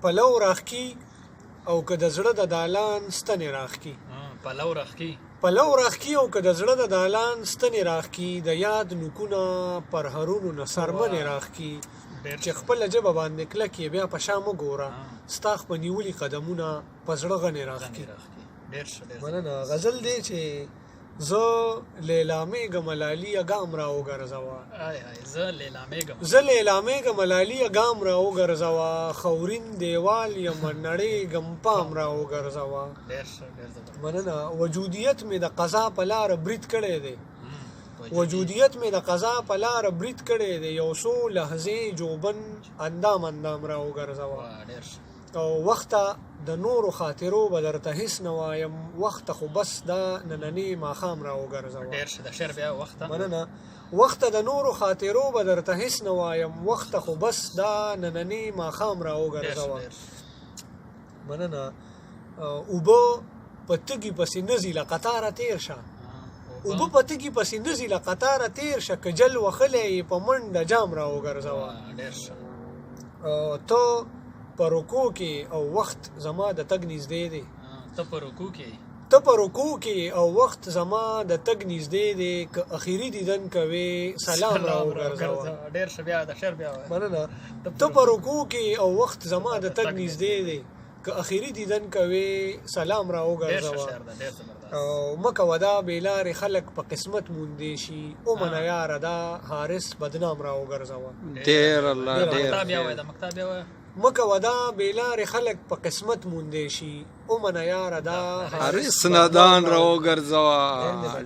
پلو راخکی او که د زړه د دالان ستنې راخکی. پلو راخکی. پلو راخکی او که د زړه د دالان ستنې راخکی، د یاد نوکونه پرهرونو نه څرمنې راخکی. چې خپله ژبه باندې کلک یې بیا په شا مه ګوره، ستا خپه نیولي قدمونه په زړه غنې راخکی. ډېر ښه، ډېر. مننه. غزل دی چې زه لیلامېږم لالیه ګام را وګرځوه. زه لیلامېږم. زه لیلامېږم لالیه ګام را وګرځوه، خورین دیوال یم نړېږم پام را وګرځوه. ډېر ښه، ډېر زبردست. مننه. وجودیت مې د قضا په لاره برید کړی دی، وجودیت مې د قضا په لاره برید کړی دی، یو څو لحظې جوبن اندام اندام را وګرځوه. ډېر ښه. او وخته د نورو خاطرو به درته هیڅ نه وایم، وخته خو بس دا نننی ماښام را وګرځوه. ډېر ښه د شعر بیا وخته. مننه. وخته د نورو خاطرو به درته هیڅ نه وایم، وخته خو بس دا نننی ماښام را وګرځوه. مننه. اوبه په تږي پسې نه ځي له قطاره تېر شه، اوبه په تږي پسې نه ځي له قطاره تېر شه، که جل وهلی یې په منډه جام را وګرځوه. ډېر ښه. ته په رکوع کې او وخت زما د تګ نږدې دی. ته په رکوع کې. ته په رکوع کې او وخت زما د تګ نږدې دی، که اخري دیدن کوې سلام را وګرځوه. ډېر ښه، بیا د شعر بیا. مننه. ته په رکوع کې او وخت زما د تګ نږدې دی، که اخري دیدن کوې سلام را وګرځوه. او مه کوه دا بې لارې خلک په قسمت موندی شي، ومنه یاره دا حارث بدنام را وګرځوه. ډېر الله ډېر. مه کوه دا بې لارې خلک په قسمت موندی شي، ومنه یاره دا حارث نادان را وګرځوه.